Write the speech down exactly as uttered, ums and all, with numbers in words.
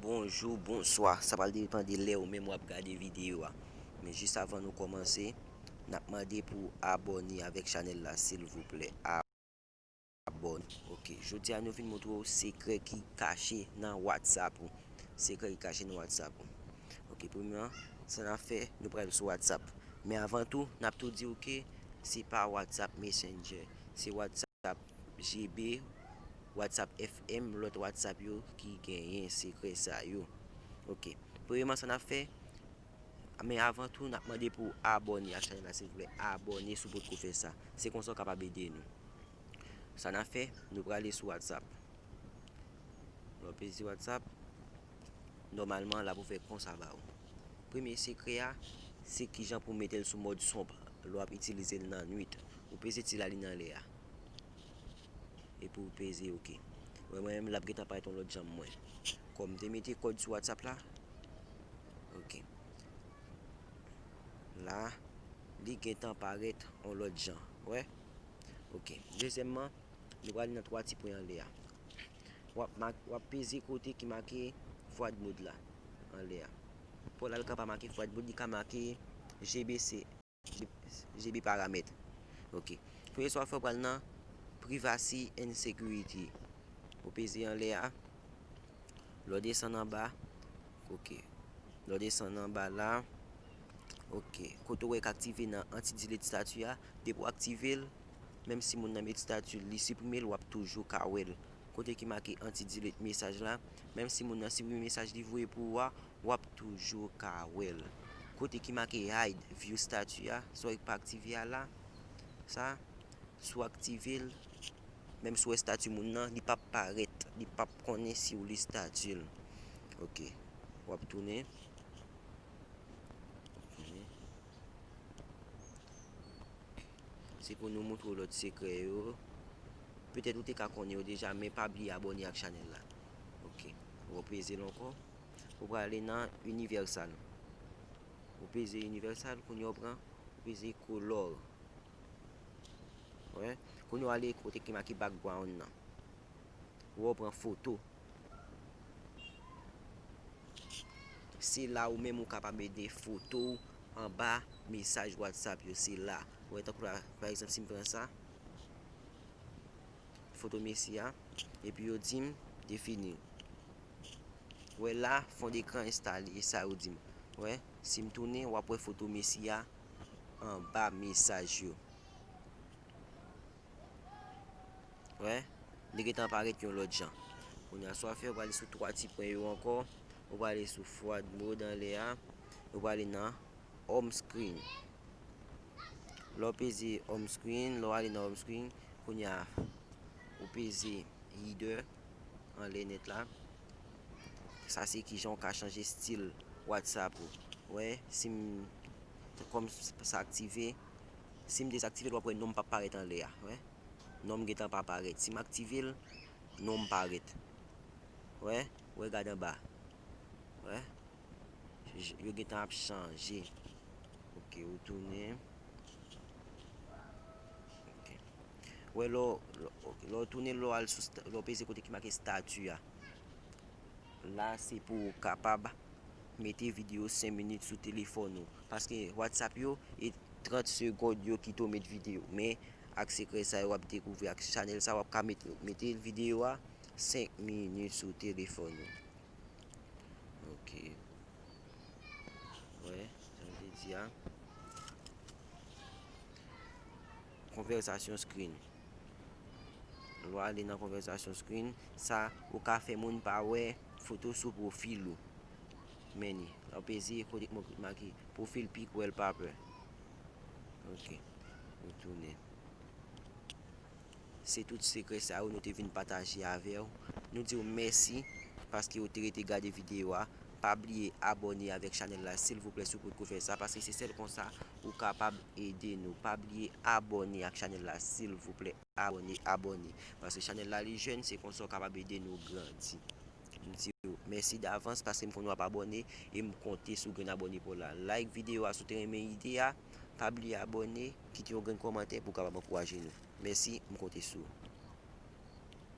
bonjou, bonswa. Sa pral depann de lè ou menm w ap gade videyo a. Men jis avan nou kòmanse, n ap mande pou w abòne avèk chanèl la, silvouplè. Abòne. Ok, jodi a nou vin montre w sekrè ki kache nan WhatsApp ou. Sekrè ki kache nan WhatsApp ou. Ok, premyèman, sa n ap fè, nou pral sou WhatsApp. Men avan tou, n ap tou di w ke se pa WhatsApp Messenger. Se WhatsApp G B, WhatsApp F M, lòt WhatsApp yo ki genyen sekrè sa yo. Ok. Premyèman, sa n ap fè, men avan tou, n ap mande pou w abòne ak chanèl la, silvouplè. Abòne si w potko fè sa. Se konsa w kapab ede nou. Sa n ap fè, nou prale sou WhatsApp. Lè w peze WhatsApp, nòmalman, l ap ouvè konsa ba ou. Premye sekrè a, se kijan pou w mete l sou mòd sonb lè w ap itilize l nan nwit. Ou peze ti laline anlè a. Epi w peze ok. Wè, mwen menm, l ap gentan parèt yon lòt jan mwen. Kòm m te mete kòd sou WhatsApp la. Ok. La, li gentan parèt yon lòt jan. Wè? Ok. Dezyèmman, nou prale nan twa ti pwen anlè a. W ap ma-, w ap peze kote ki make forward mode la, anlè a. Pou l al ka pa make forward mode, li ka make G B C, G B paramèt. Ok. Premye sa w ap fè, w pral nan Privacy and Security. Ou peze anlè a. Lè w desann anba, ok. Lè w desann anba la, ok. Kote w wè k aktive nan anti-delete statut a, depi w aktive l, menm si moun nan met statut l, li siprime l, w ap toujou ka wè l. Kote ki make anti-delete mesaj la, menm si moun nan siprime mesaj li voye pou ou a, w ap toujou ka wè l. Kote ki make hide view statut a, sa w wè k pa aktive a la, sa, si w aktive l, menm si w wè estati moun nan, li p ap parèt, li p ap konnen si w li estati l. Ok, w ap tounen. Se pou nou montre w lòt sekrè yo. Petèt ou te ka konnen yo deja, men pa bliye abòne ak chanèl la. Ok, w ap peze l ankò. Ou prale nan inivèsal. Ou peze inivèsal, kounye a w pran, ou peze color. Wè, kounye a w ale kote ki make background nan. Ou pran foto. Se la ou menm ou kapab mete foto w anba mesaj WhatsApp yo. Se la. Wè, tankou la, pa egzanp, si m pran sa, foto mesye a, epi yo di m defini. Wè la, fond d'écran installé, e sa yo di m. Wè, si m tounen, w ap wè foto mesye a anba mesaj yo. Wè, li gentan parèt yon lòt jan. Kounye a, sa w ap fè, ou prale sou twa ti pwen yo ankò, ou prale sou forward mode anlè a, ou prale nan home screen. Lè w peze home screen, lè w ale nan home screen, kounye a, ou peze header anlè nèt la. Sa se kijan w ka chanje stil WhatsApp ou. Wè, si m, kòm s-, sa aktive, si m dezaktive l, w ap wè non m p ap parèt anlè a. Wè, non m gentan pa parèt. Si m aktive l, non m parèt. Wè, wè, gade anba. Wè, j-, yo gentan ap chanje. Ok, ou tounen. Ok. Wè, lè w, lè w, ok, lè w tounen, lè w al sou sta-, lè w peze kote ki make estati a. La, se pou w kapab mete videyo senk minit sou telefòn ou. Paske WhatsApp yo, e trant segonn yo kite w met videyo. Men, ak sekrè sa yo w ap dekouvri ak chanèl sa, w ap ka met, mete videyo a senk minit sou telefòn ou. Ok. Wè, jan m te di a. Konvèsasyon screen. Lè w ale nan konvèsasyon screen, sa, ou ka fè moun pa wè foto sou pwofil ou. Men li, lè w peze kote k make profile pic wallpaper. Ok, nou tounen. Se tout sekrè sa yo nou te vin pataje avè w. Nou di w mèsi paske w te rete gade videyo a. Pa bliye abòne avèk chanèl la, silvouplè, si w potko fè sa, paske se sèl konsa ou kapab ede nou. Pa bliye abòne ak chanèl la, silvouplè. Abòne, abòne. Paske chanèl la, li jèn, se konsa w kapab ede nou grandi. M di w mèsi davans paske m konn w ap abòne e m konte sou grenn abòne pa w la. Like videyo a si w te renmen ide a. Pa bliye abòne, kite yon grenn kòmantè pou w kapab ankouraje nou. Mèsi, m konte sou ou.